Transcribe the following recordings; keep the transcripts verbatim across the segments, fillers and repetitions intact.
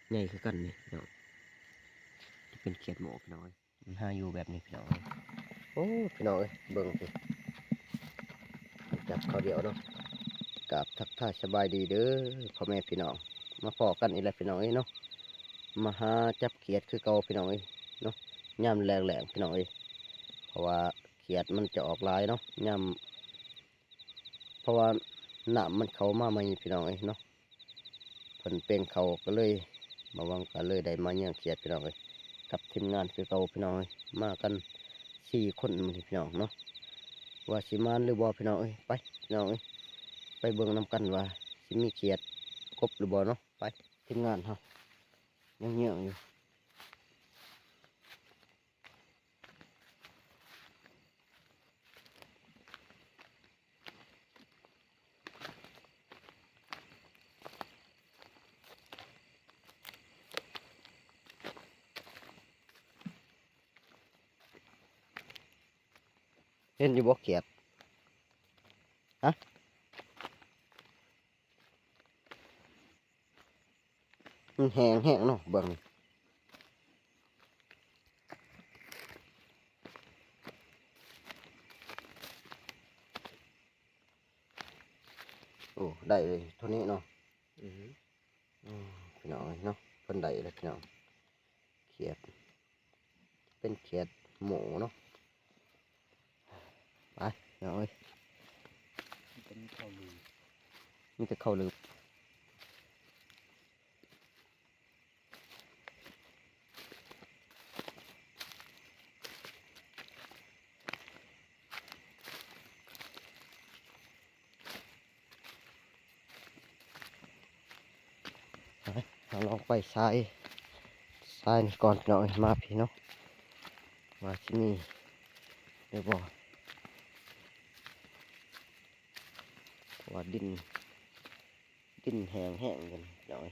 ใหญ่คือกันนี่พี่น้อง จะเป็นเขียดหมอกพี่น้องเอ้ย มันหาอยู่แบบนี้พี่น้องเอ้ย โอ้ พี่น้องเอ้ย เบิ่งสิ จับข้าวเดียวเนาะ กราบทักทายสบายดีเด้อ พ่อแม่พี่น้อง มาพ้อกันอีกแล้วพี่น้องเอ้ยเนาะ มาหาจับเขียดคือเก่าพี่น้องเอ้ยเนาะ ยามแลงๆ พี่น้องเอ้ย เพราะว่าเขียดมันจะออกหลายเนาะ ยาม เพราะว่าน้ำมันเข้ามาใหม่พี่น้องเอ้ยเนาะ เพิ่นเป่งเข้าก็เลย บ่าหวังก็เลยได้มาเยียงเขียดพี่น้องเอ้ย กับทีมงานคือเก่าพี่น้องเอ้ย มากันสี่คนมื้อนี้พี่น้องเนาะ ว่าสิหมานหรือบ่พี่น้องเอ้ย ไปพี่น้องเอ้ย ไปเบิ่งนำกันว่าสิมีเขียดกบหรือบ่เนาะ ไป ทีมงานเฮายังเยียงอยู่ เห็นอยู่บ่เขียด ฮะ มันแห้งแห้งเนาะ เบิ่ง โอ้ ได้เลยเท่านี้เนาะ อือหือ อืม พี่น้องเนาะ เพิ่นได้แล้วพี่น้อง เขียด เป็นเขียดหมูเนาะ ไปพี่น้องเอ้ย มีแต่ข้าวหลืบ มีแต่ข้าวหลืบ ไป เราลองไปซ้าย ซ้ายนี่ก่อนพี่น้องเอ้ย มาพี่เนาะ มาที่นี่เดี๋ยวบอก ว่าดิน ดินแห้งแห้งกันหน่อย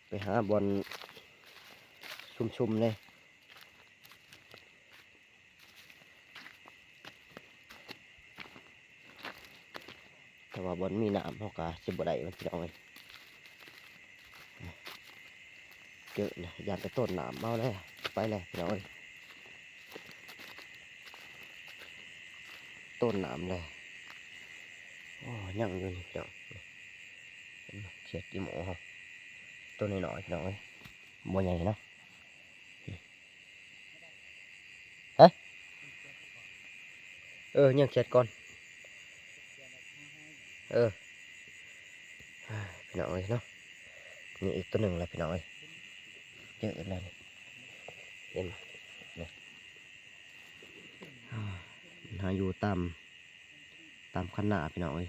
ไปหาบ่อนชุ่มๆเลย แต่ว่าบ่อนมีน้ำเขาก็สิบ่ได้มันพี่น้องเอ้ย เจอนะ ย่านแต่ต้นน้ำเอาแล้ว ไปแล้วพี่น้องเอ้ย ต้นน้ำเลย โอ้ ยังอยู่นี่พี่น้อง เขียดอีหมูเฮา ตัวน้อยๆพี่น้องเอ้ย บ่ใหญ่เนาะ ฮะ เออ ยังเขียดก่อน เออ พี่น้องเอ้ยเนาะ นี่อีกตัวหนึ่งแล้วพี่น้องเอ้ย เยอะอีกแล้วนี่ เห็นบ่ นี่ อ่า มันหาอยู่ตาม ตามคันนาพี่น้องเอ้ย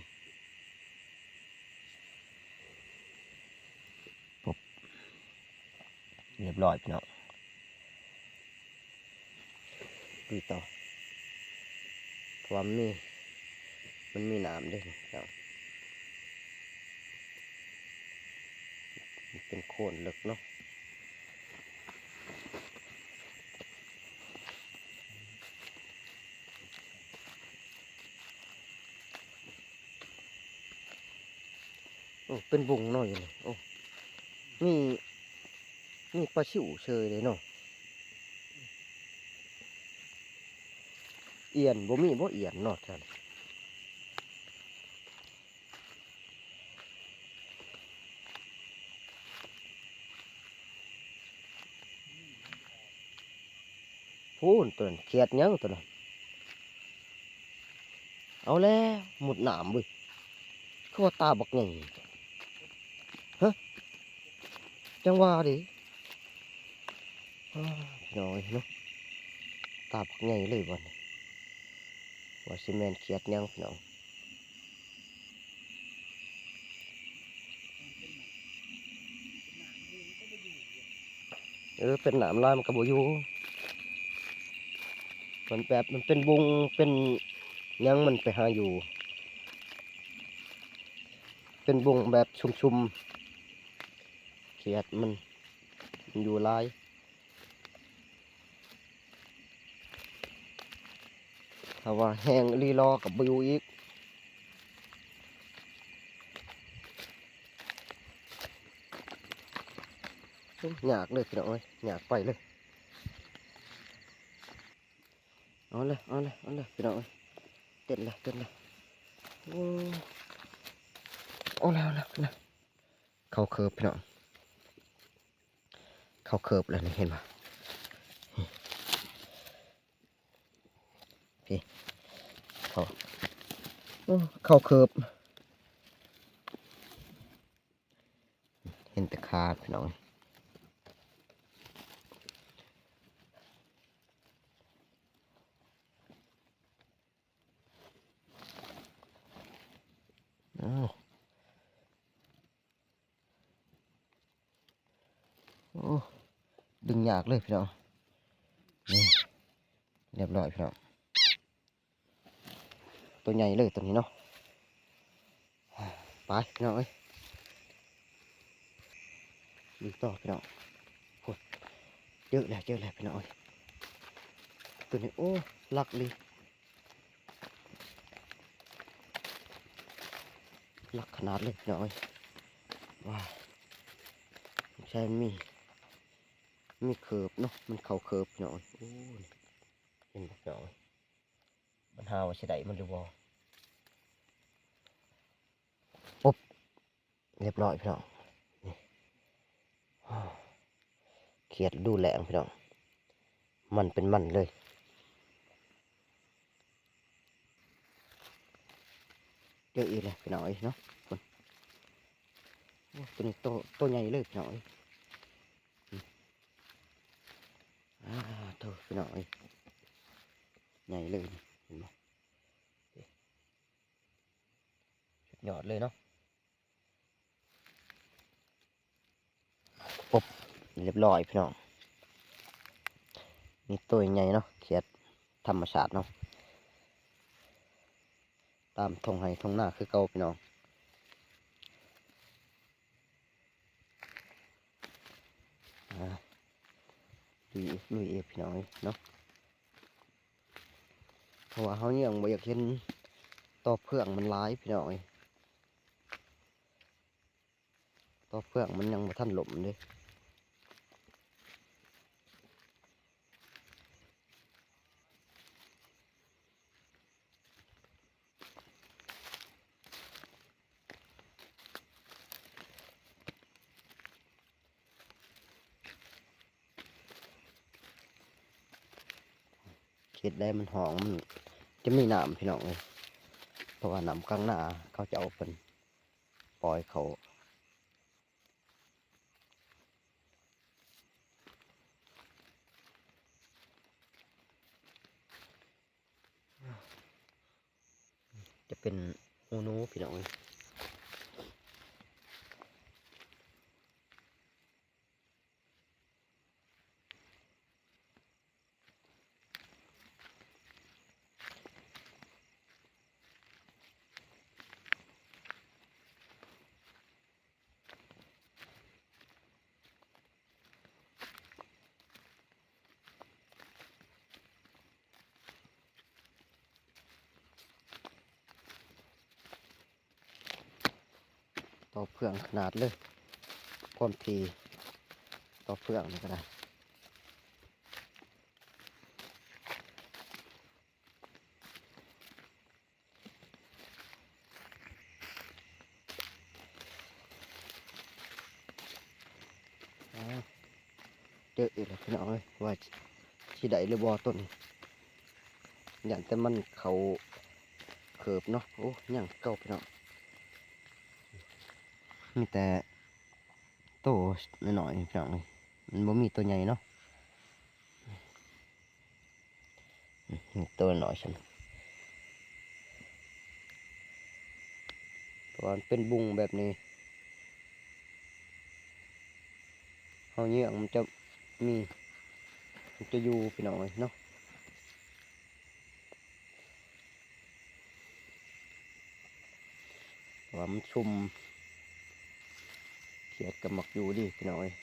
ปุ๊บ เรียบร้อยพี่น้อง ลุยต่อ เพราะว่ามันมี มันมีน้ำเด้พี่น้อง มันเป็นโคลนเลิกเนาะ โอ้ เป็นบุงเนาะอยู่นี่ โอ้ มี มีปลาซิวเชยเลยเนาะ เอียนบ่มีบ่เอียนเนาะท่าน พูนตัวนั้น เขียดหยังตัวนั้น เอาแล้ว หมดน้ำเว้ย คือว่าตาบักใหญ่ ฮะ จังหวะดิ อ้า พี่น้องเอ้ยเนาะ ตาบักใหญ่เลยบ่อนนี้ ว่าสิแม่นเขียดหยังพี่น้อง เออ เป็นน้ำลายมันก็บ่อยู่ มันแบบ มันเป็นบุง เป็นหยังมันไปหาอยู่ เป็นบุงแบบชุ่มๆ เขียดมัน มันอยู่หลาย ถ้าว่าแห้งอีหลีรอกับบ่อยู่อีก ยากเลยพี่น้องเอ้ย ยากไปเลย เอาเลย เอาเลย เอาเลยพี่น้องเอ้ย เต้นเลย เต้นเลย โอ้ เอาเลย เอาเลย เอาเลย เข้าเคิบพี่น้อง เข้าเคิบแล้วนี่ เห็นปะ พี่ เข้า โอ้ เข้าเคิบ เห็นแต่ขาพี่น้อง อ้าว โอ้ ดึงยากเลยพี่น้อง นี่ เรียบร้อยพี่น้อง ตัวใหญ่เลยตัวนี้เนาะ ไปพี่น้องเอ้ย ดูต่อพี่น้อง โอ้ย เจอแล้ว เจอแล้วพี่น้องเอ้ย ตัวนี้ โอ้ ลักเลย ลักขนาดเลยพี่น้องเอ้ย ว้าว ใช่ มันมี มีเคิบเนาะ มันเข้าเคิบพี่น้องเอ้ย โอ้ย เห็นบ่พี่น้องเอ้ย มันหาว่าสิได้มันหรือบ่ ปุ๊บ เรียบร้อยพี่น้อง นี่ เขียดดูแลงพี่น้อง มันเป็นมันเลย เจออีกแล้วพี่น้องเอ้ยเนาะ โอ้ ตัวนี้โต โตใหญ่เลยพี่น้องเอ้ย อ่า โถ่ พี่น้องเอ้ย ใหญ่เลย เห็นบ่ สุดยอดเลยเนาะ ปุ๊บ เรียบร้อยพี่น้อง มีตัวใหญ่เนาะ เขียดธรรมชาติเนาะ ตามท่งไฮ่ท่งนาคือเก่าพี่น้อง อ่า ลุยอีก ลุยอีกพี่น้องเอ้ยเนาะ เพราะว่าเฮายังบ่อยากเห็นต่อเฟืองมันหลายพี่น้องเอ้ย ต่อเฟืองมันยังบ่ทันล่มเด้ เฮ็ดได้มันห้อง มันจะมีน้ำพี่น้องเอ้ย เพราะว่าน้ำกลางนาเขาจะเอาเพิ่นปล่อยเขา จะเป็นหูหนูพี่น้องเอ้ย ต่อเฟืองขนาดเลย ความถี่ต่อเฟืองนี่ก็ได้ อ้าว เจออีกแล้วพี่น้องเอ้ย ว่าสิได้หรือบ่ต้นนี้ ย่านแต่มันเข้าเคิบเนาะ โอ้ ยังเก่าพี่น้อง มีแต่โตน้อยๆพี่น้องเอ้ย มันบ่มีโตใหญ่เนาะ อืม นี่ตัวน้อยฉัน เพราะว่ามันเป็นบุงแบบนี้ เฮาเยื้องมันจะมี มันจะอยู่พี่น้องเอ้ยเนาะ ว่ามันซุ่ม เขียดก็มักอยู่ดีพี่น้องเอ้ย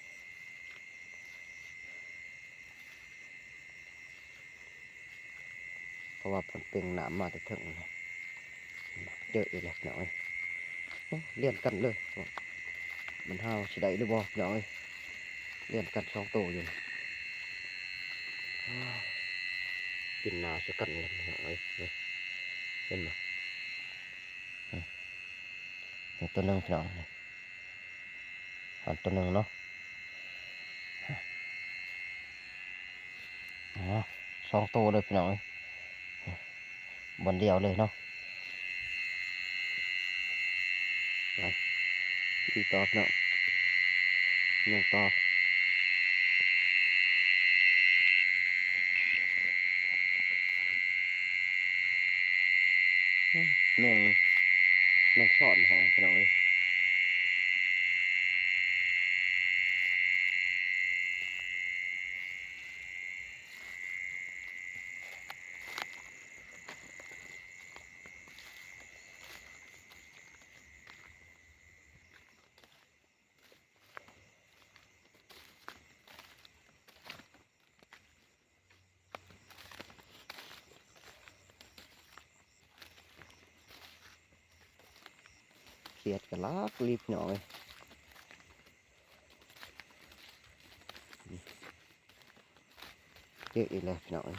เพราะว่าเพิ่นเป่งน้ำมาแต่เทิงเลย เจออีกแล้วพี่น้องเอ้ย โอ้ เรียนกันเลย มันเฮาสิได้หรือบ่พี่น้องเอ้ย ลี่ยนกันสองตัวอยู่นี่ อ้าว กินหนาใส่กันเลยพี่น้องเอ้ย นี่ เห็นบ่ นี่ นี่ตัวหนึ่งพี่น้อง นี่ อันตัวหนึ่งเนาะ อ๋อ สองตัวเลยพี่น้องเอ้ย บอนเดียวเลยเนาะ ไป ลุยต่อพี่น้อง ยังต่อ แมง แมงซ่อนหอมพี่น้องเอ้ย เขียดกะหลากหลีบพี่น้องเอ้ย เจออีกแล้วพี่น้องเอ้ย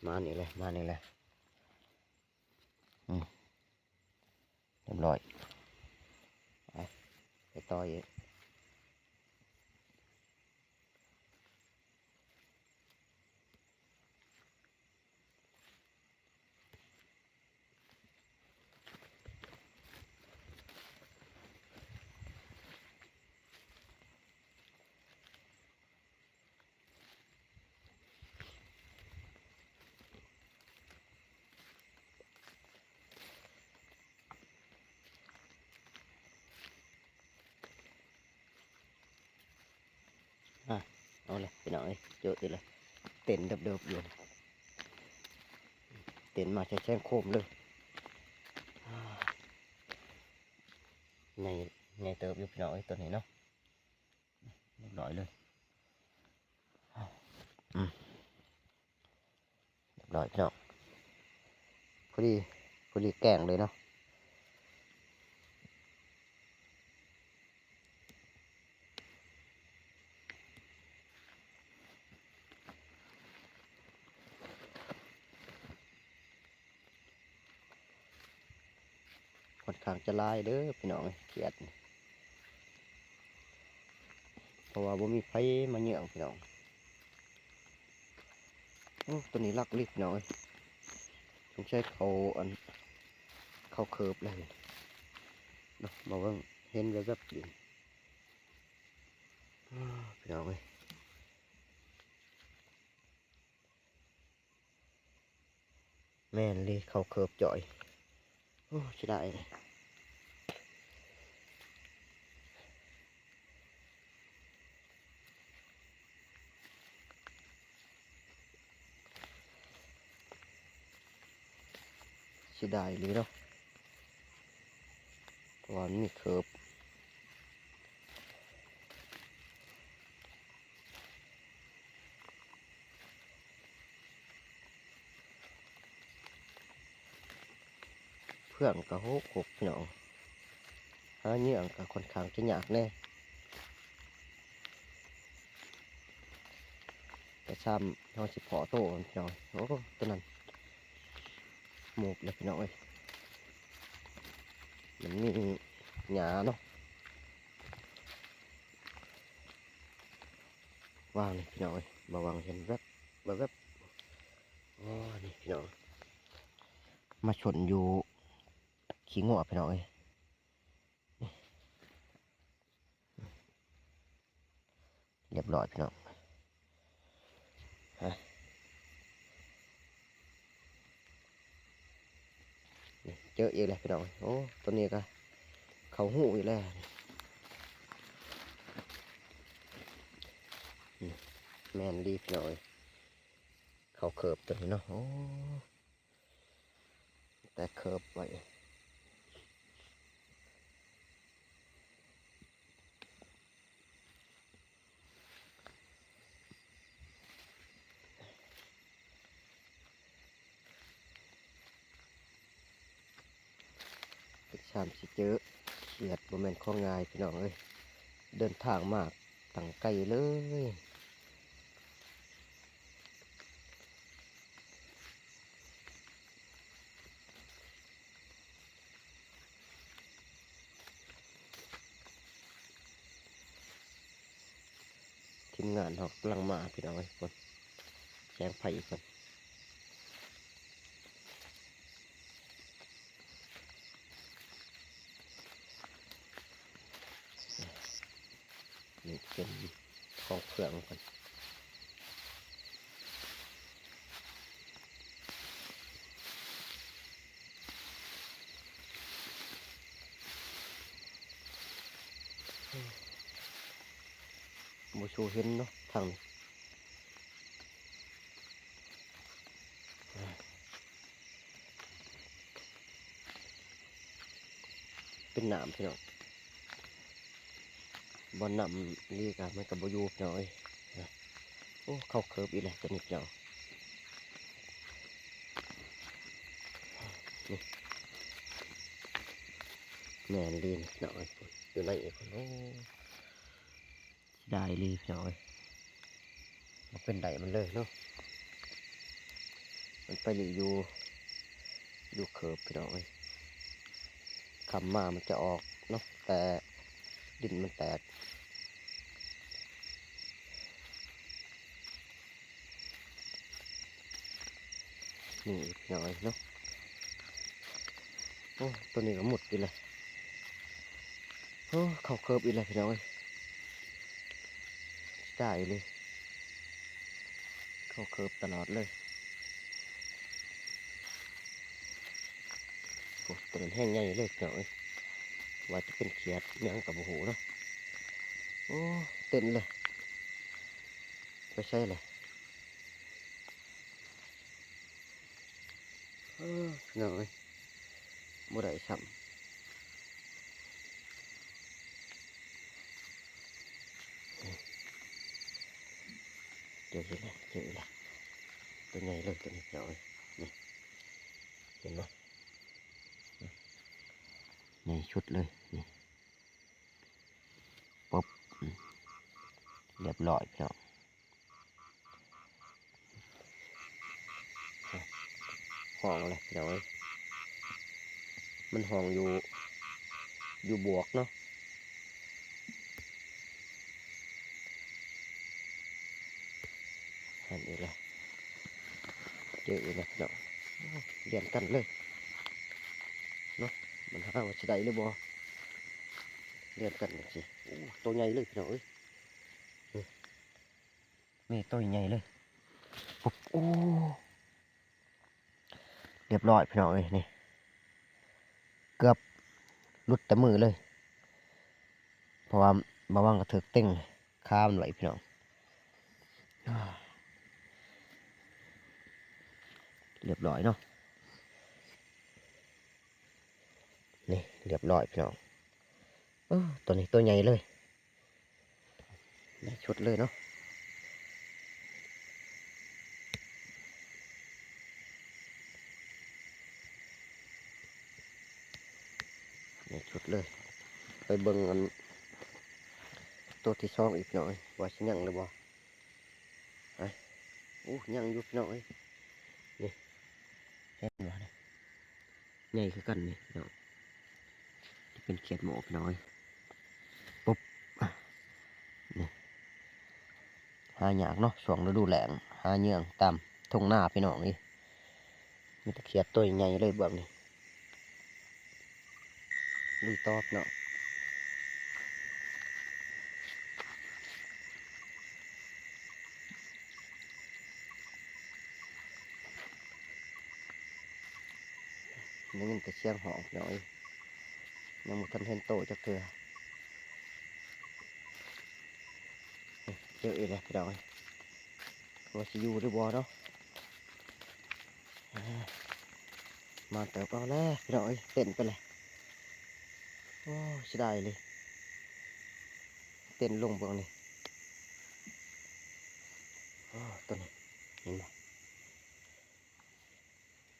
มานี่เลย มานี่เลย อืม เรียบร้อย ไป ไปต่ออีก อ่ะ เอาเลยพี่น้องเอ้ย เจออีกเลย เต็นเดิบๆอยู่ เต็นมาแช่งโคมเลย อ่า ไง ไงเติบอยู่พี่น้องเอ้ย ตัวนี้เนาะ เรียบร้อยเลย อืม เรียบร้อยพี่น้อง พอดี พอดีแกงเลยเนาะ ค่อนข้างจะหลายเด้อพี่น้องเอ้ย เขียดนี่ เพราะว่าบ่มีไผมาเยื้องพี่น้อง โอ้ ตัวนี้หลากหลีบพี่น้องเอ้ย สงสัยเขาอัน เขาเคิบแล้วนี่เนาะ มาเบิ่ง เห็นแวบๆอยู่ อ้า พี่น้องเอ้ย แม่นเลย เขาเคิบจ่อย โอ้ เสียดายเลย เสียดายเลยเนาะ เพราะว่ามันมีเคิบ เพื่อนก็หกหกพี่น้อง หาเหยื่อก็ค่อนข้างจะยากแน่ แต่ซ้ำเฮาสิพอโตมันพี่น้อง โอ้ ตัวนั้น หมกเลยพี่น้องเอ้ย มันมีหญ้าเนาะ วางนี่พี่น้องเอ้ย มาวางเห็นแวบ แวบๆ โอ้ นี่พี่น้อง มาชนอยู่ขี้งัวพี่น้องเอ้ย เรียบร้อยพี่น้อง ฮะ นี่เจออีกแล้วพี่น้อง โอ้ ตัวนี้ก็เขาหูอีกแล้ว นี่ แม่นดีพี่น้องเอ้ย เขาเคิบตัวนี้เนาะ โอ้ แต่เคิบไว้ สามสิเจอ เขียดบ่แม่นของง่ายพี่น้องเอ้ย เดินทางมาตั้งไกลเลย ทีมงานเฮากำลังมาพี่น้องเอ้ย พุ่น แสงไฟพุ่น นี่เป็นของเครื่องพุ่น บ่ชูเห็นเนาะทางนี้ เป็นน้ำพี่น้อง บ่น้ำลีกะมันก็บ่อยู่พี่น้องเอ้ย โอ้ เข้าเคิร์ฟอีกแล้วตัวนี้พี่น้อง นี่ แม่นลีนี่พี่น้องเอ้ย อยู่ในอีก โอ้ เสียดายเลยพี่น้องเอ้ย มันเป็นไดมันเลยเนาะ มันไปหลีอยู่ อยู่เคิร์ฟพี่น้องเอ้ย คำมามันจะออกเนาะ แต่ดินมันแตก นี่พี่น้องเอ้ยเนาะ โอ้ ตัวนี้ก็หมดอีกแล้ว โอ้ เข้าเคิร์ฟอีกแล้วพี่น้องเอ้ย ได้เลย เข้าเคิร์ฟตลอดเลย โอ้ ตัวนั้นแห้งใหญ่เลยพี่น้องเอ้ย ว่าจะเป็นเขียดอิหยังก็บ่ฮู้เนาะ โอ้ เต้นเลย ไปใส่เลย เออ พี่น้องเอ้ย บ่ได้ซ้ำ เจออีกแล้ว เจออีกแล้ว ตัวใหญ่เลยตัวนี้พี่น้องเอ้ย นี่ เห็นบ่ ใหญ่สุดเลย นี่ ปุ๊บ อืม เรียบร้อยพี่น้อง ห้องเลยพี่น้องเอ้ย มันห้องอยู่ อยู่บวกเนาะ หันอีกแล้ว เจออีกแล้วพี่น้อง โอ้ เรียนกันเลย เนาะ มันหาว่าสิได้หรือบ่ เรียนกันจังซี่ โอ้ ตัวใหญ่เลยพี่น้องเอ้ย นี่ มีตัวใหญ่เลย ปุ๊บ โอ้ เรียบร้อยพี่น้องเอ้ย นี่ เกือบหลุดแต่มือเลย เพราะว่าบ่าวางกะถืกเต็งคามันไว้พี่น้อง เรียบร้อยเนาะ นี่ เรียบร้อยพี่น้อง เออ ตัวนี้ตัวใหญ่เลย ได้ชุดเลยเนาะ ได้ชุดเลย ไปเบิ่งอัน ตัวที่สองอีกหน่อย ว่าสิยังหรือบ่ ไป โอ้ ยังอยู่พี่น้องเอ้ย นี่ เห็นบ่นี่ ใหญ่คือกันนี่พี่น้อง เป็นเขียดหมอกพี่น้องเอ้ย ปุ๊บ นี่ หายากเนาะ ช่วงฤดูแล้ง หาเยื่องตามทุ่งนาพี่น้องเอ้ย มีแต่เขียดตัวใหญ่เลยเบื้องนี้ ลุยต่อพี่น้อง ได้ยินแต่เสียงฮ้องพี่น้องเอ้ย ยังบ่ทันเห็นโตจักเทื่อ เจออีกแล้วพี่น้องเอ้ย ว่าสิอยู่หรือบ่เนาะ อ่า มาเติบเอาแล้วพี่น้องเอ้ย เต้นไปเลย โอ้ เสียดายเลย เต้นลงเบิ่งนี่ โอ้ ตัวนี้ เห็นบ่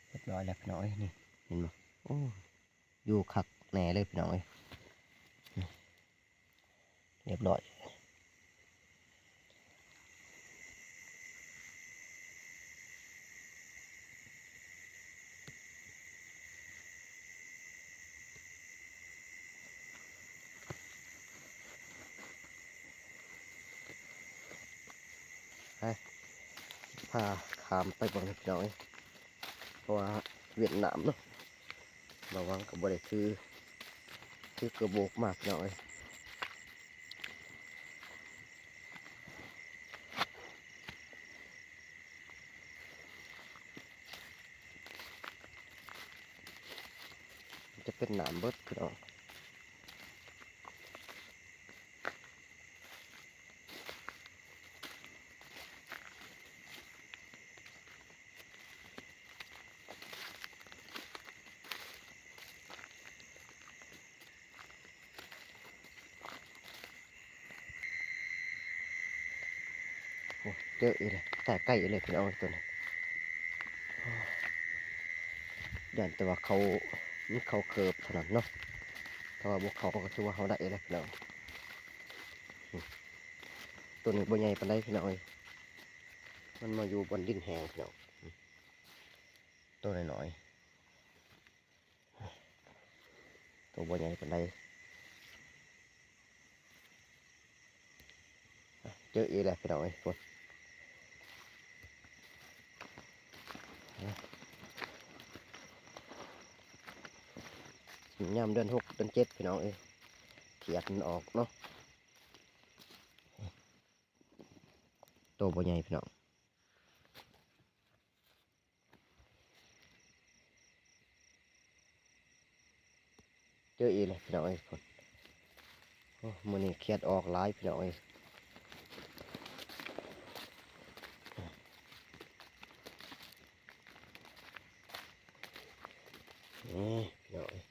เรียบร้อยแล้วพี่น้องเอ้ย นี่ เห็นบ่ โอ้ อยู่คักแน่เลยพี่น้องเอ้ย เรียบร้อย ไป พาข้ามไปเบิ่งพี่น้องเอ้ย เพราะว่าเวียดนามเนาะ ระวังก็บ่ได้ถือ ถือกระโบกมาพี่น้องเอ้ย มันจะเป็นน้ำเบิดพี่น้อง โอ้ เจออีกเลย แต่ใกล้อีกเลยพี่น้องตัวนี้ ย่านแต่ว่าเขา มันเขาเคิร์ฟเท่านั้นเนาะ ถ้าว่าบ่เขาก็ถือว่าเขาได้แล้วพี่น้อง ตัวนี้บ่ใหญ่ปานใดพี่น้องเอ้ย มันมาอยู่บนดินแห้งพี่น้อง ตัวน้อยๆ ตัวบ่ใหญ่ปานใด เจออีกแล้วพี่น้องเอ้ย พุ่น ยามเดือนหกเดือนเจ็ดพี่น้องเอ้ย เขียดมันออกเนาะ ตัวบ่ใหญ่พี่น้อง เจออีกแล้วพี่น้องเอ้ย พุ่น โอ้ มื้อนี้เขียดออกหลายพี่น้องเอ้ย นี่พี่น้องเอ้ย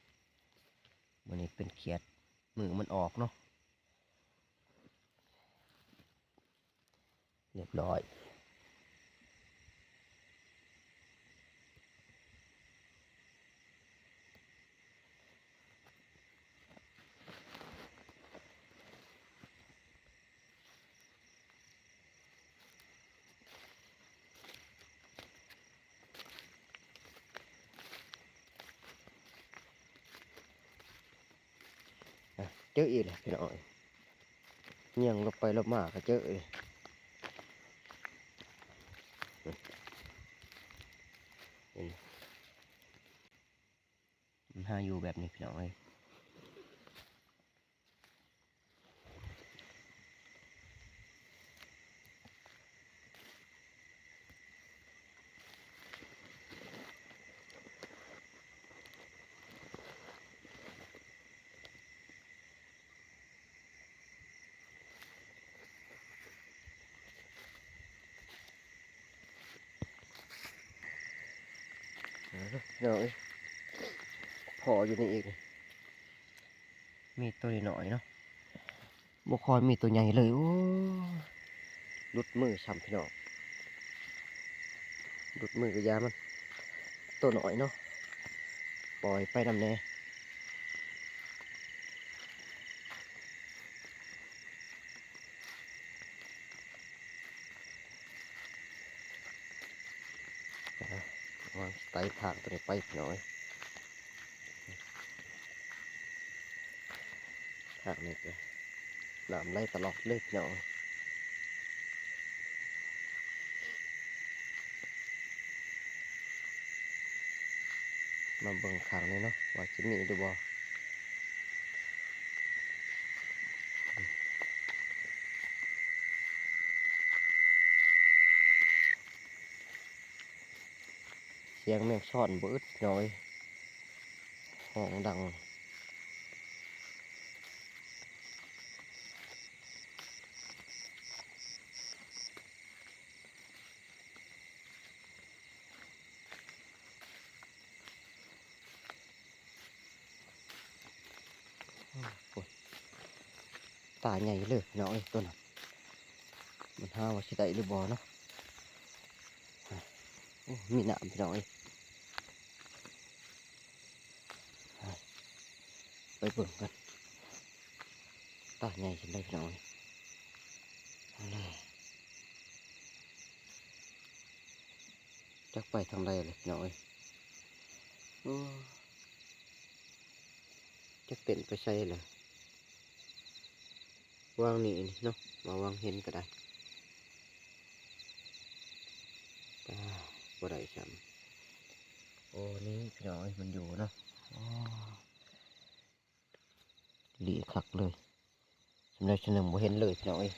มื้อนี้เป็นเขียด มื้อมันออกเนาะ เรียบร้อย อ่ะ เจออีกแล้วพี่น้อง เยี่ยงลบไปลบมาก็เจอเลย มันหาอยู่แบบนี้พี่น้องเอ้ย เออ พี่น้องเอ้ย พออยู่นี่อีก มีตัวน้อยๆเนาะ บ่ค่อยมีตัวใหญ่เลย โอ้ หลุดมือซ้ำพี่น้อง หลุดมือก็อย่ามัน ตัวน้อยเนาะ ปล่อยไปนำแน่ อ่ะ วางไต่ทางตัวนี้ไปพี่น้องเอ้ย ทางนี้ก็น้ำไหลตลอดเลยพี่น้อง มาเบิ่งข้างนี้เนาะ ว่าสิมีหรือบ่ เสียงแมงซ่อนบ่อึดน้อย ฮ้องดัง โอ้ย ตาใหญ่เลยพี่น้องเอ้ย ตัวนั้น มันหาว่าสิได้หรือบ่เนาะ โอ้ มีน้ำพี่น้องเอ้ย ไปเบิ่งกัน ตาใหญ่จังได้พี่น้องเอ้ย เอาเลย จักไปทางใดเลยพี่น้องเอ้ย โอ้ จักเต้นไปใส่เลย วางนี่นี่เนาะ มาวางเห็นก็ได้ อ่า บ่ได้ซ้ำ โอ้ นี่พี่น้องเอ้ย มันอยู่เนาะ โอ้ หลีคักเลย สำหรับชะนึงบ่เห็นเลยพี่น้องเอ้ย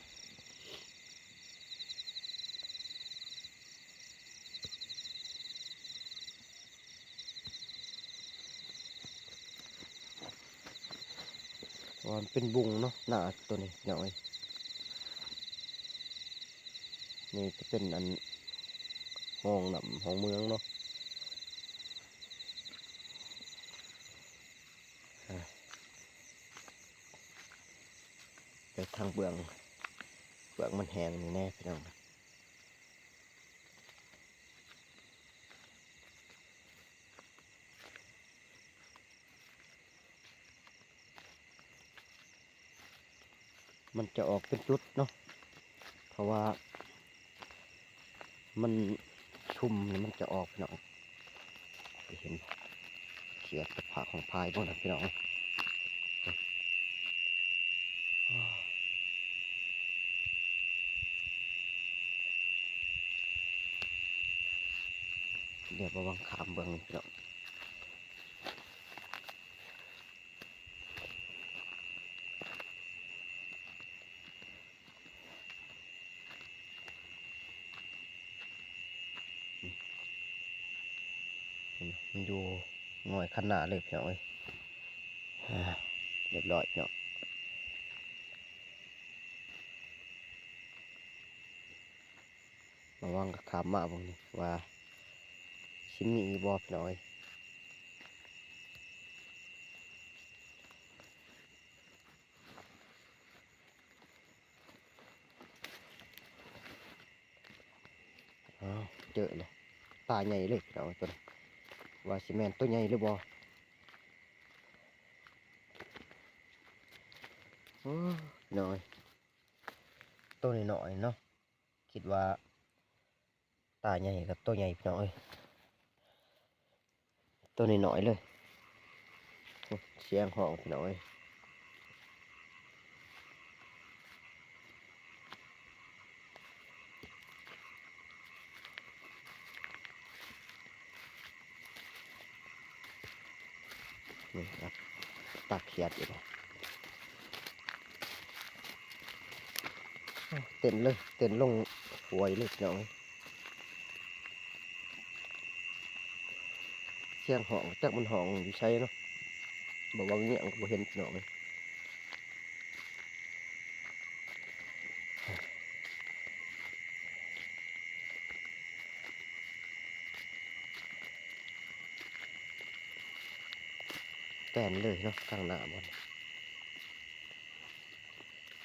เพราะว่ามันเป็นบุงเนาะ หน้าตัวนี้พี่น้องเอ้ย นี่จะเป็นอันห้องน้ำห้องเมืองเนาะ อ่ะ ไปทางเบื้อง เบื้องมันแห้งนี่แน่พี่น้อง มันจะออกเป็นจุดเนาะ เพราะว่า มันชุ่มนี่มันจะออกพี่น้อง เห็นเขียดกับผักของพายพวกนั้นพี่น้อง เดี๋ยวระวังขามเบิ่งนี่พี่น้อง มันอยู่หน่วยขนาดเลยพี่น้องเอ้ย อ่า เรียบร้อยพี่น้อง ระวังก็ขามมาเบิ่งนี่ว่าสิมีอีบ่พี่น้องเอ้ย อ้าว เจอเลย ตาใหญ่เลยพี่น้องตัวนี้ ว่าสิแม่นตัวใหญ่หรือบ่ โอ้ย น้อย ตัวน้อยๆเนาะ คิดว่า ตาใหญ่กับตัวใหญ่พี่น้องเอ้ย ตัวน้อยๆเลย เสียงฮ้องพี่น้องเอ้ย นี่ครับ ตาเขียดอยู่นะ เต้นเลย เต้นลงหวยเลยพี่น้องเอ้ย เสียงฮ้อง จักมันฮ้องอยู่ไสเนาะ บ่ว่าเงี้ยงบ่เห็นพี่น้องเอ้ย แตนเลยเนาะ ข้างหน้าบ่อน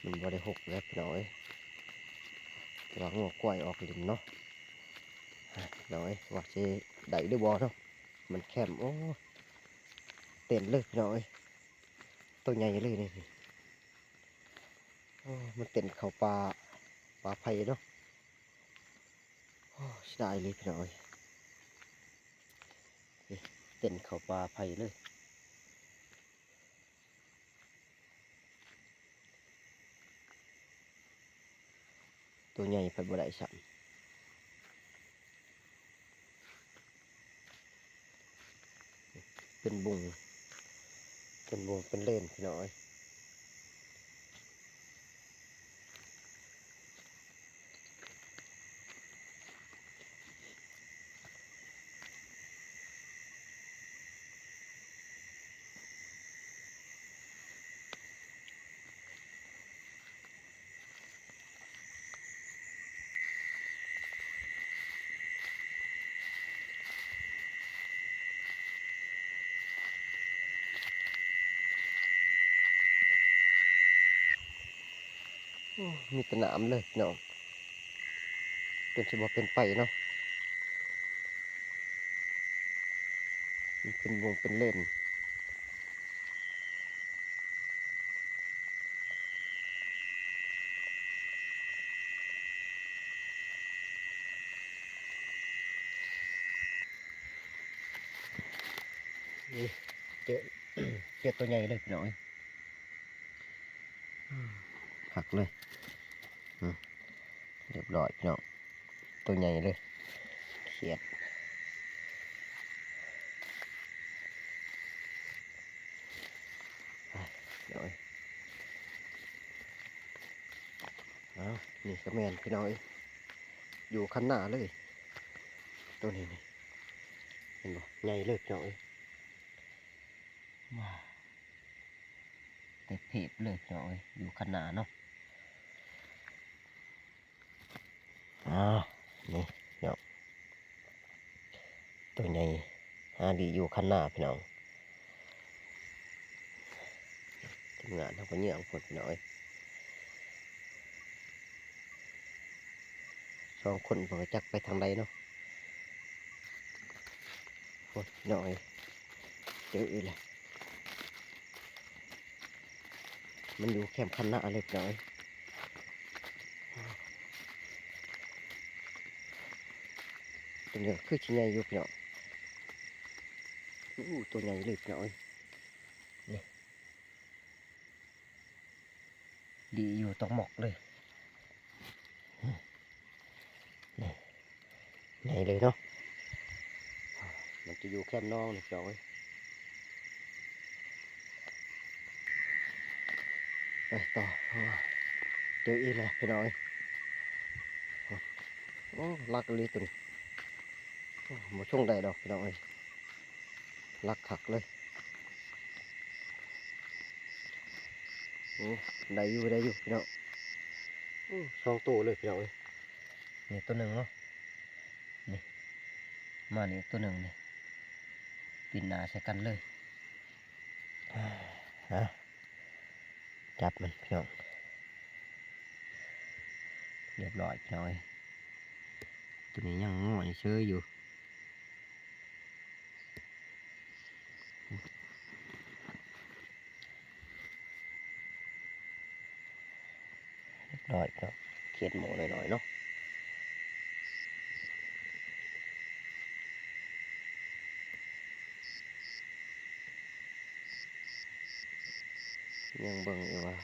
มันบ่ได้หกแล้วพี่น้องเอ้ย แต่ว่างัวควายออกหลินเนาะ อ่ะ พี่น้องเอ้ย ว่าสิได้หรือบ่เนาะ มันแคม โอ้ เต้นเลยพี่น้องเอ้ย ตัวใหญ่เลยนี่ โอ้ มันเต้นเข้าป่า ป่าไผ่เนาะ โอ้ เสียดายเลยพี่น้องเอ้ย นี่ เต้นเข้าป่าไผ่เลย ตัวใหญ่พัดบ่ได้ซ้ำ เป็นบุง เป็นบุง เป็นเลนพี่น้องเอ้ย โอ้ มีแต่น้ำเลยพี่น้อง จนสิบ่เป็นไปเนาะ มันเป็นวงเป็นเลน นี่ เจอ เจอตัวใหญ่เลยพี่น้องเอ้ย อืม คักเลย อืม เรียบร้อยพี่น้อง ตัวใหญ่เลย เขียด ไป พี่น้องเอ้ย อ้าว นี่ก็แม่นพี่น้องเอ้ย อยู่คันนาเลย ตัวนี้นี่ เห็นบ่ ใหญ่เลยพี่น้องเอ้ย ว้า เต็มเทปเลยพี่น้องเอ้ย อยู่คันนาเนาะ อ้าว นี่พี่น้อง ตัวใหญ่ หาดีอยู่คันนาพี่น้อง ทีมงานเฮาก็เยี่ยงพุ่นพี่น้องเอ้ย สองคนเพิ่นก็จักไปทางใดเนาะ โอ้ย พี่น้องเอ้ย เจออีกแล้ว มันอยู่แคมคันนาเลยพี่น้องเอ้ย ตัวนี้คือสิใหญ่อยู่พี่น้อง อู้ ตัวใหญ่เลยพี่น้องเอ้ย นี่ ดีอยู่ตรงหมอกเลย นี่ ใหญ่เลยเนาะ มันจะอยู่แคมหนองนี่พี่น้องเอ้ย ไปต่อ เจออีกแล้วพี่น้องเอ้ย โอ้ ลักอีหลีตัวนี้ โอ้ บ่ช่วงใดดอกพี่น้องเอ้ย ลักคักเลย โอ้ ได้อยู่ ได้อยู่พี่น้อง โอ้ สองตัวเลยพี่น้องเอ้ย นี่ตัวหนึ่งเนาะ นี่ มานี่ตัวหนึ่งนี่ ปิดหน้าใส่กันเลย อ่า ฮะ จับมันพี่น้อง เรียบร้อยพี่น้องเอ้ย ตัวนี้ยังง่อยเฉยอยู่ เรียบร้อยพี่น้อง เขียดหมูน้อยๆเนาะ ยังเบิ่งอยู่ว่า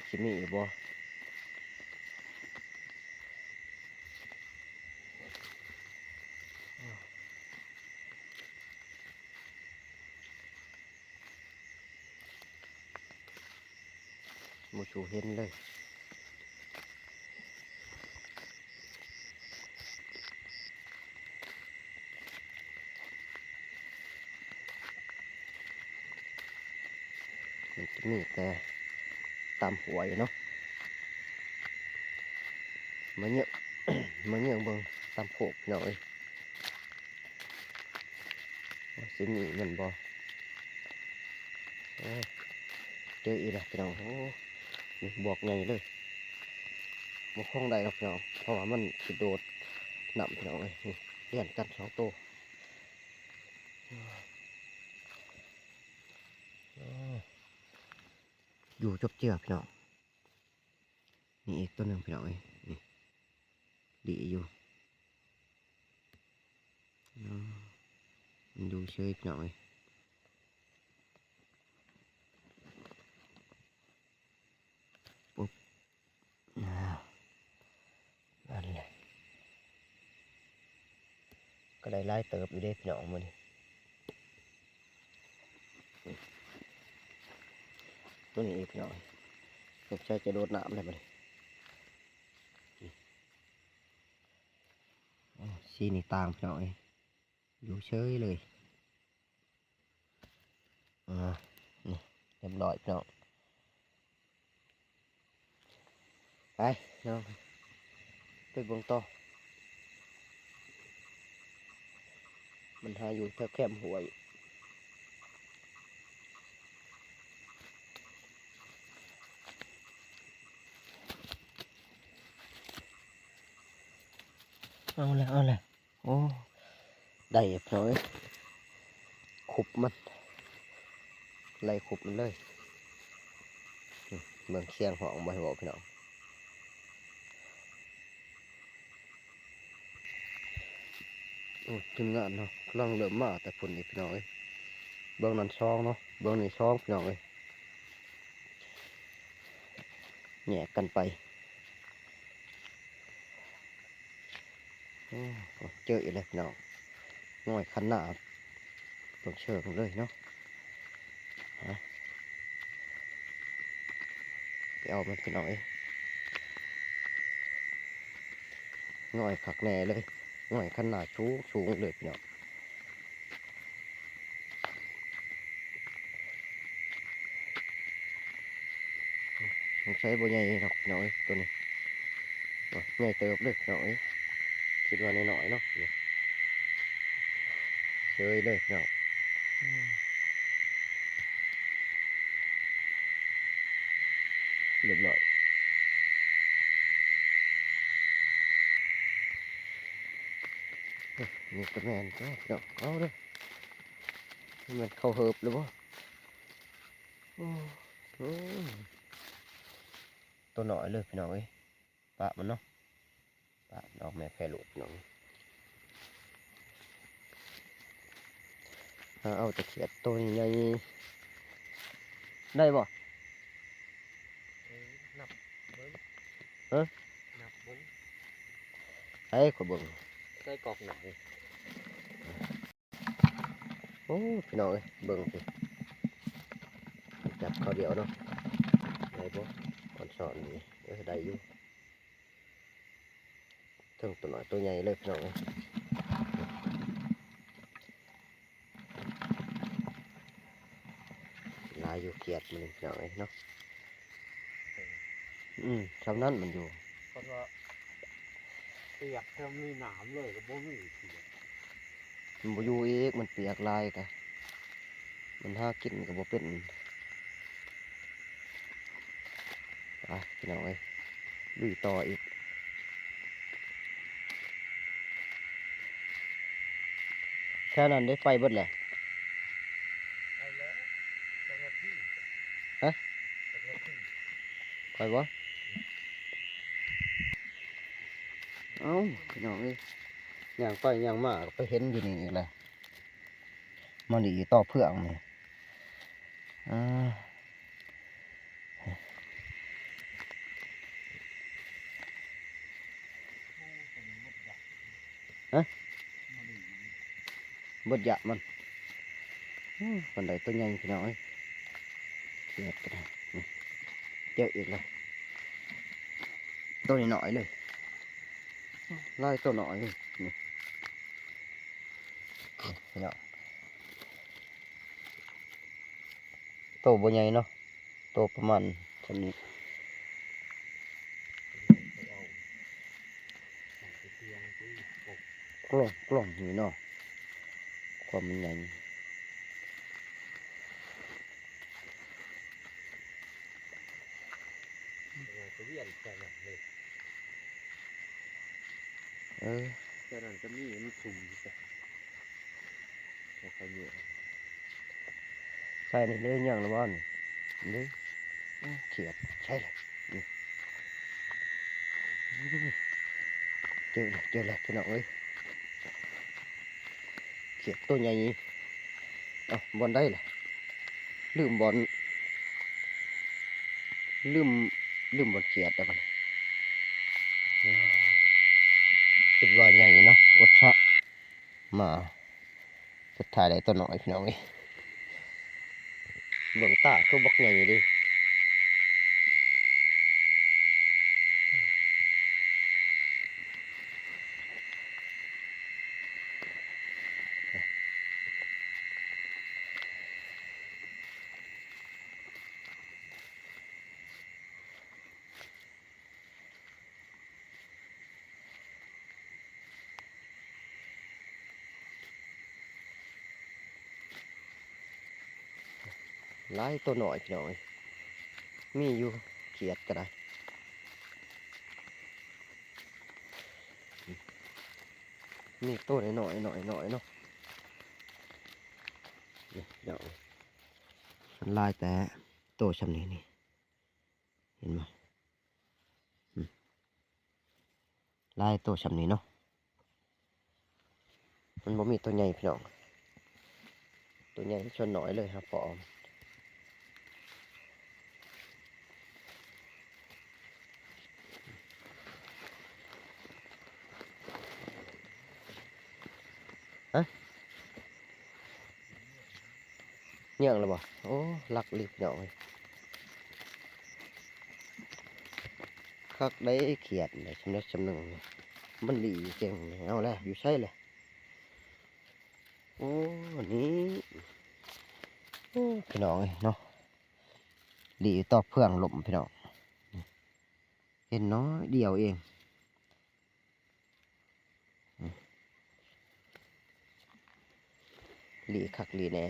สิมีอีกบ่ บ่ชูเห็นเลย มันจะมีแต่ตามห้วยเนาะ มาเยอะ มาเยอะเบิ่งตามโคกพี่น้องเอ้ย ว่าสิมีมันบ่ โอ้ เจออีกแล้วพี่น้อง โอ้ นี่บวกใหญ่เลย บ่คงได้หรอกพี่น้อง เพราะว่ามันสิโดดน้ำพี่น้องเอ้ย นี่เรียนกันสองตัว โอ้ อยู่จบเจือพี่น้อง นี่อีกตัวหนึ่งพี่น้องเอ้ย นี่ ดีอยู่ อ๋อ มันอยู่เฉยพี่น้องเอ้ย ปุ๊บ อ่า นั่นแหละ ก็ได้หลายเติบอยู่เด้พี่น้องมื้อนี้ ตัวนี้อีกพี่น้อง สงสัยจะโดดน้ำเลยบัดนี้ โอ้ สีนี่ต่างพี่น้องเอ้ย อยู่เฉยเลย อ่า นี่ เรียบร้อยพี่น้อง ไปเนาะ ไปเบิ่งต่อ มันหาอยู่แถวแคมห้วย เอาเลย เอาเลย โอ้ ได้พี่น้องเอ้ย คุบมัน ไล่คุบมันเลย อืม เบิ่งเสียงฮ้องบ่ให้บอกพี่น้อง โอ้ ทีมงานเนาะกำลังเริ่มมาแต่พุ่นอีกพี่น้องเอ้ย เบิ่งนั่นสองเนาะ เบิ่งนี่สองพี่น้องเอ้ย แยกกันไป โอ้ เจออีกแล้วพี่น้อง ง่อยคันหน้า ตรงเชิงเลยเนาะ ฮะ ไปเอามันพี่น้องเอ้ย ง่อยคักแน่เลย ง่อยคันหน้าสูงสูงเลยพี่น้อง สงสัยบ่ใหญ่ดอกพี่น้องเอ้ย ตัวนี้ โอ้ย ใหญ่เติบเลยพี่น้องเอ้ย คิดว่าน้อยๆเนาะ นี่ เฉยเลยพี่น้อง อืม เรียบร้อย นี่ก็แม่นตัวพี่น้อง เอาเด้อ มันเข้าเหิบหรือบ่ โอ้ โอ้ ตัวน้อยเลยพี่น้องเอ้ย ปะมันเนาะ ปะมันออกแม่แพรลูกพี่น้อง หาเอาแต่เขียดตัวใหญ่ ได้บ่ เออ นับเบิ่ง ฮะ นับเบิ่ง ไอ้ขอยเบิ่ง ใส่กอกหนัง โอ้ พี่น้องเอ้ย เบิ่งสิ จับคราวเดียวเนาะ ได้บ่ อ่อนสอนดี เออ ได้อยู่ เทิงตัวน้อยตัวใหญ่เลยพี่น้องเอ้ย หลายอยู่เขียดมันพี่น้องเอ้ยเนาะ อืม ช่ำนั้นมันอยู่ เพราะว่าเปียกเทิงมีน้ำเลยก็บ่มีเขียด มันบ่อยู่อีก มันเปียกหลายกะ มันหากินก็บ่เป็น ไปพี่น้องเอ้ย ลุยต่ออีก แค่นั้นได้ไปเบิดแหละ ไปแล้ว เจ้าหน้าที่ ฮะ เจ้าหน้าที่ ไปบ่ เอ้า พี่น้องเอ้ย ย่างไปย่างมาก็ไปเห็นอยู่นี่อีกแล้ว มาหลีต่อเพื่องนี่ อ่า ฮะ เบิดยะมัน อู้ ปานใดตัวใหญ่พี่น้องเอ้ย เขียดก็ได้ นี่ เจออีกแล้ว ตัวน้อยๆเลย หลายตัวน้อยนี่ นี่ พี่น้อง โตบ่ใหญ่เนาะ โตประมาณส่ำนี้ กล้อง กล้องนี่เนาะ ความมันใหญ่ เวียนแค่นั้นเลย เออ แค่นั้นก็มี มันซุ่มอยู่จ้ะ บ่ค่อยมี ใส่นี่เลย ย่างละบ่นี่ นี่ เขียด ใช่เลย นี่ เจอแล้ว เจอแล้วพี่น้องเอ้ย เขียดตัวใหญ่ เอ้า บ่อนใดล่ะ ลืมบ่อน ลืม ลืมบ่อนเขียดแล้วบัดนี้ คิดว่าใหญ่เนาะ อดซะ มา สุดท้ายได้ตัวน้อยพี่น้องเอ้ย เบิ่งตาคือบักใหญ่เด้ หลายตัวน้อยพี่น้องเอ้ย มีอยู่เขียดก็ได้ มีตัวน้อยๆน้อยๆเนาะ นี่พี่น้อง หลายแต่โตส่ำนี้นี่ เห็นบ่ อืม หลายโตส่ำนี้เนาะ มันบ่มีตัวใหญ่พี่น้อง ตัวใหญ่ส่วนน้อยเลยครับพอ ฮะ เยื่องแล้วบ่ โอ้ ลักลิบเนาะเว้ย คักได้เขียดได้ชำนิดชำหนึ่ง มันหลีเก่งเลย เอาแล้ว อยู่ใสเลย โอ้ นี่ โอ้ พี่น้องเอ้ยเนาะ หลีตอบเพื่องลมพี่น้อง เห็นน้อยเดียวเอง หลีคักหลีแน่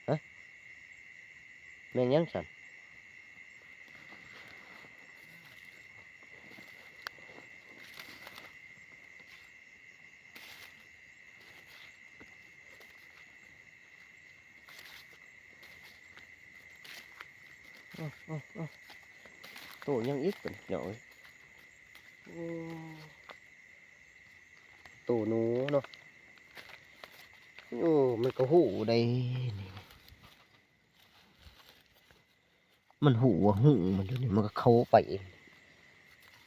ฮะ แม่นหยังสั่น เอาเอาเอา โตยังอีกเป็นเนาะเอ้ย โอ้ โตหนูเนาะ โอ้ มันก็ฮู้ได้นี่ มันฮู้ว่าฮู้มันอยู่นี่ มันก็เข้าไปเอง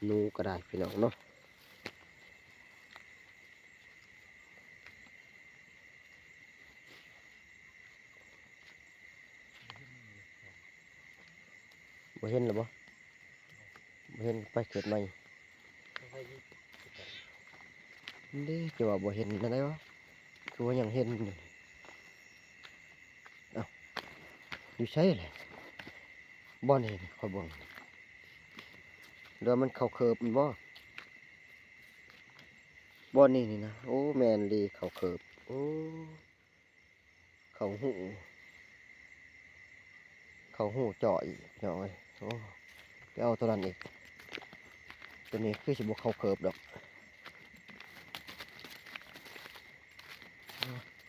หนูก็ได้พี่น้องเนาะ บ่เห็นแล้วบ่ บ่เห็น ไปเขตใหม่ เด้ จะว่าบ่เห็นอันใดวะ คือว่ายังเห็นอยู่ เอ้า อยู่ไสล่ะ บ่อนนี่ข้อยเบิ่ง หรือว่ามันเข้าเคิบมันบ่ บ่อนนี่นี่นะ โอ้ แม่นดี เข้าเคิบ โอ้ เข้าฮู เข้าฮูจ่ออีกพี่น้องเอ้ย โอ้ ไปเอาตัวนั้นอีก ตัวนี้คือสิบ่เข้าเคิบดอก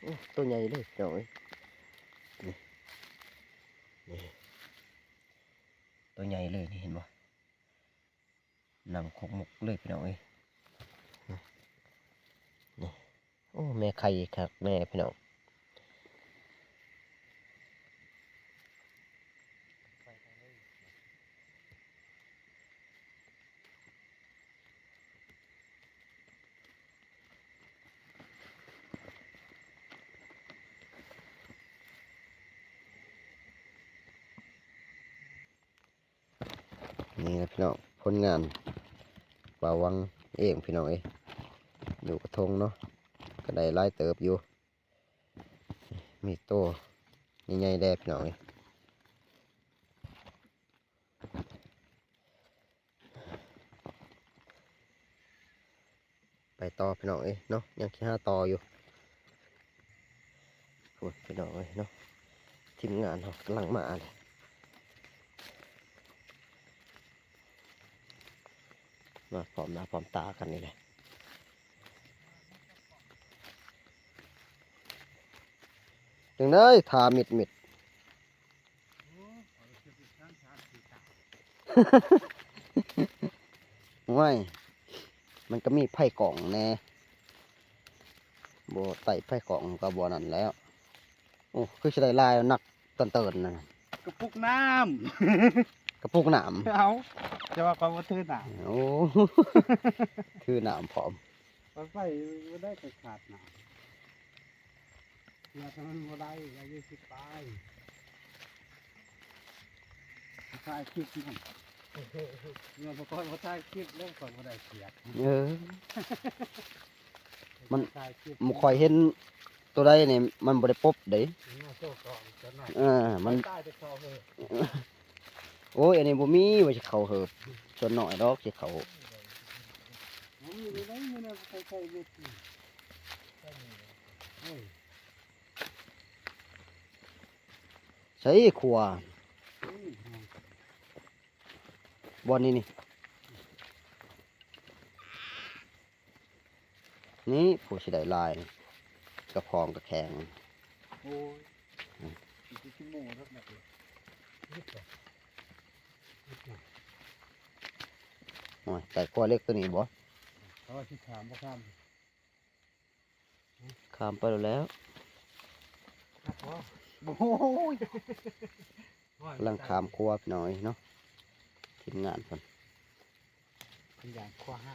โอ้ ตัวใหญ่เลยพี่น้องเอ้ย นี่ นี่ ตัวใหญ่เลยนี่ เห็นบ่ นั่งคกมกเลยพี่น้องเอ้ย นี่ โอ้ แม่ไข่คักแน่พี่น้อง นี่นะพี่น้อง ผลงานบ่าววังเองพี่น้องเอ้ย อยู่กระทงเนาะ ก็ได้หลายเติบอยู่ มีโตใหญ่ๆแด่พี่น้องเอ้ย ไปต่อพี่น้องเอ้ยเนาะ ยังสิหาต่ออยู่ โอ้ย พี่น้องเอ้ยเนาะ ทีมงานเฮากำลังมาเลย มาพร้อมหน้าพร้อมตากันนี่แหละ จั่งใด๋ ถ่ามิดๆ ห้วย มันก็มีไฟกองแหน่ บ่ไต่ไฟกองก็บ่นั่นแล้ว โอ้ คือสิได้หลายนักเตินๆนั่นน่ะ กระปุกน้ำ กระปุกน้ำ เอา จะว่าเขาบ่ถือน้ำ โอ้ ถือน้ำพร้อม ไปไปบ่ได้ก็ขาดน้ำ เสียแต่มันบ่ได้ อายุสิบปลาย ถ่ายคลิปนั่น เนี่ยบ่ค่อยบ่ถ่ายคลิปแล้วค่อยบ่ได้เสีย เออ มัน ถ่ายคลิป บ่ค่อยเห็นตัวใดนี่ มันบ่ได้ปบเด้ มันมาโชว์กล้องซะหน่อย เออ มัน ตายแต่เขาเลย โอ้ย อันนี้บ่มีว่าสิเข้าเหิบ ส่วนน้อยดอกสิเข้า มันมีได้ได๋ มันเอาไปใส่เม็ดนี่ โอ้ย ใส่ขวา อืม บ่อนนี้นี่ นี่ผู้สิได้หลาย กระพองกระแขง โอ้ย อืม อีกกี่โมงแล้วนะ โอ้ย ไก่ขั้วเล็กตัวนี้บ่ เขาว่าสิถามบ่ถาม ข้ามไปแล้ว โอ้ย กำลังข้ามครัวพี่น้องเอ้ยเนาะ ทีมงานเพิ่น เป็นอย่างครัวฮะ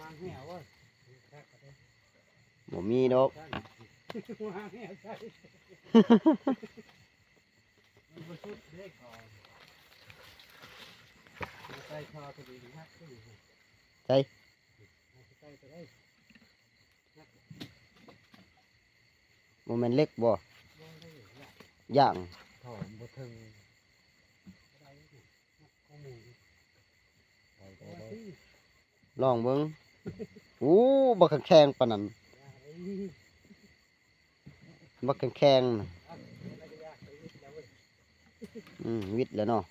วางเหี่ยวเว้ย บ่มีดอก วางเหี่ยวใส่ มันบ่สุดเด้ก่อน มาใส่ท่อตัวนี้ฮะ ใส่ มาใส่ตัวนี้ บ่แม่นเหล็กบ่ บ่ได้ละ ย่าง ท่อมันบ่ถึง ลองเบิ่ง โอ้ บักแข็งๆปานนั้น บักแข็งๆน่ะ อืม วิดแล้วเนาะ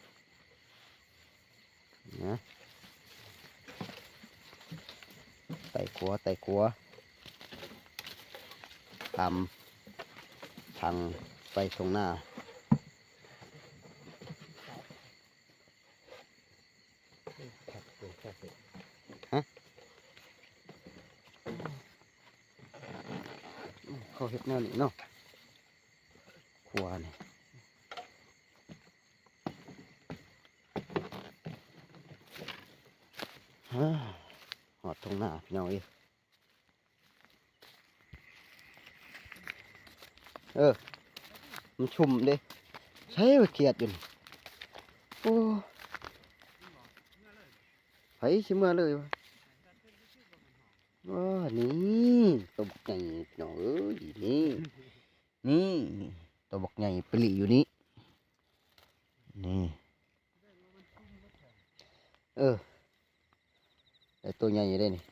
นะ ไต่ขัว ไต่ขัว ตามทางไปตรงหน้า ฮะ เขาเฮ็ดแนวนี้เนาะ ครัวนี่ ฮะ ฮอดตรงหน้าพี่น้องเอ้ย เออ มันชุ่มเด้ ใช้ว่าเขียดอยู่นี่ โอ้ ไผสิเมือเลยวะ ว้า นี่ ตัวบักใหญ่พี่น้องเอ้ย นี่ นี่ ตัวบักใหญ่ไปหลีอยู่นี่ นี่ เออ ได้ตัวใหญ่อยู่เด้นี่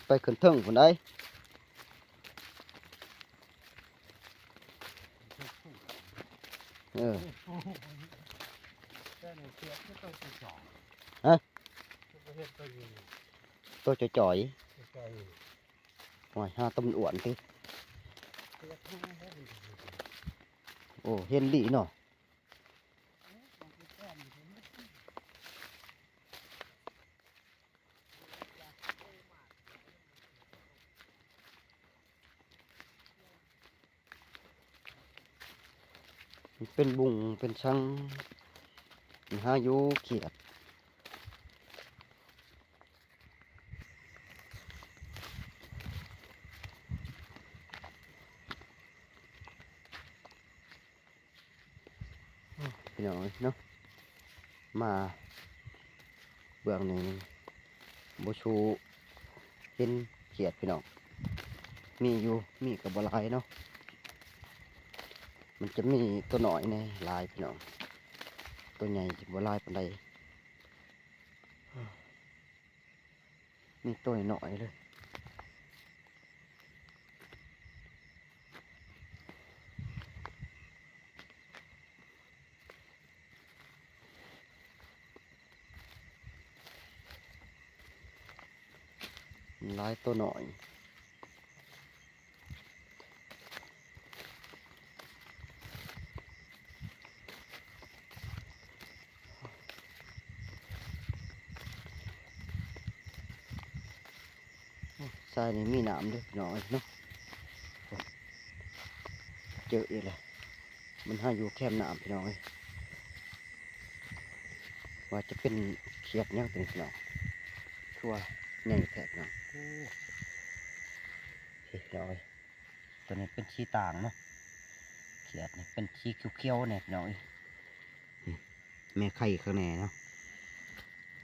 ไปขึ้นเทิงพุ้นได้ เออ แต่ในเสียบก็ตัวที่สอง ฮะ ก็เห็นตัวนี้ ตัวจ่อยๆ ตัวจ่อย โอ้ย หาต้นอ้วนติ เสียบข้างในได้เป็นตัวนี้ โอ้ เห็นดีเนาะ มันเป็นบุงเป็นซัง มันหาอยู่เขียด พี่น้องเอ้ยเนาะ มาเบื้องนี้บ่ชูเห็นเขียดพี่น้อง มีอยู่ มีก็บ่หลายเนาะ มันจะมีตัวน้อยแน่หลายพี่น้อง ตัวใหญ่บ่หลายปานใด มีตัวน้อยเลย หลายตัวน้อย โอ้ ทรายนี่มีน้ำเด้อพี่น้องเอ้ยเนาะ เจออีกแล้ว มันหาอยู่แคมน้ำพี่น้องเอ้ย ว่าจะเป็นเขียดหยังตัวนี้พี่น้อง คือว่าใหญ่แท้พี่น้อง โอ้ เฮ้ยพี่น้องเอ้ย ตัวนี้เป็นสีต่างเนาะ เขียดนี่เป็นสีเขียวๆเนี่ยพี่น้องเอ้ย นี่แม่ไข่ข้างในเนาะ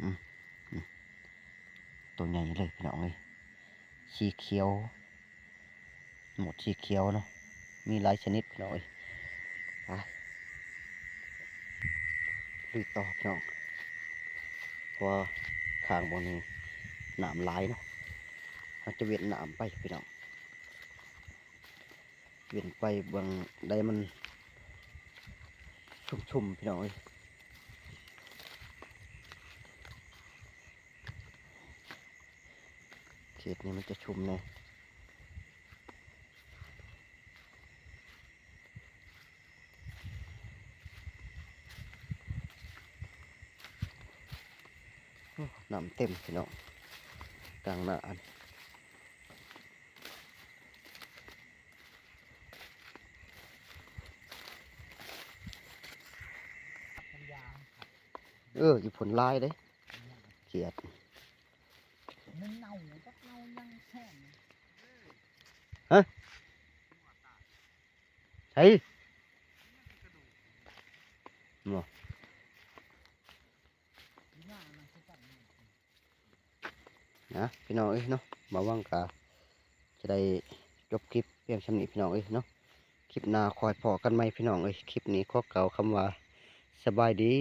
อืม อืม ตัวใหญ่เลยพี่น้องเอ้ย สีเขียว หมดสีเขียวเนาะ มีหลายชนิดพี่น้องเอ้ย ไป ลุยต่อพี่น้อง เพราะว่าข้างบนนี้น้ำหลายเนาะ เราจะเวียนน้ำไปพี่น้อง เวียนไปเบิ่งได้มันชุ่มๆพี่น้องเอ้ย เขตนี้มันจะชุ่มแน่ โอ้ น้ำเต็มพี่น้อง กลางหน้าอัน เออ อยู่พุ้นหลายเด้ เขียด มันเน่า จักเน่ายังแซ่บ ฮะ ไส บ่ นะ พี่น้องเอ้ยเนาะ บ่าววังกะจะได้จบคลิปเพียงส่ำนี้พี่น้องเอ้ยเนาะ คลิปหน้าค่อยพ้อกันใหม่พี่น้องเอ้ย คลิปนี้ขอกล่าวคำว่าสบายดี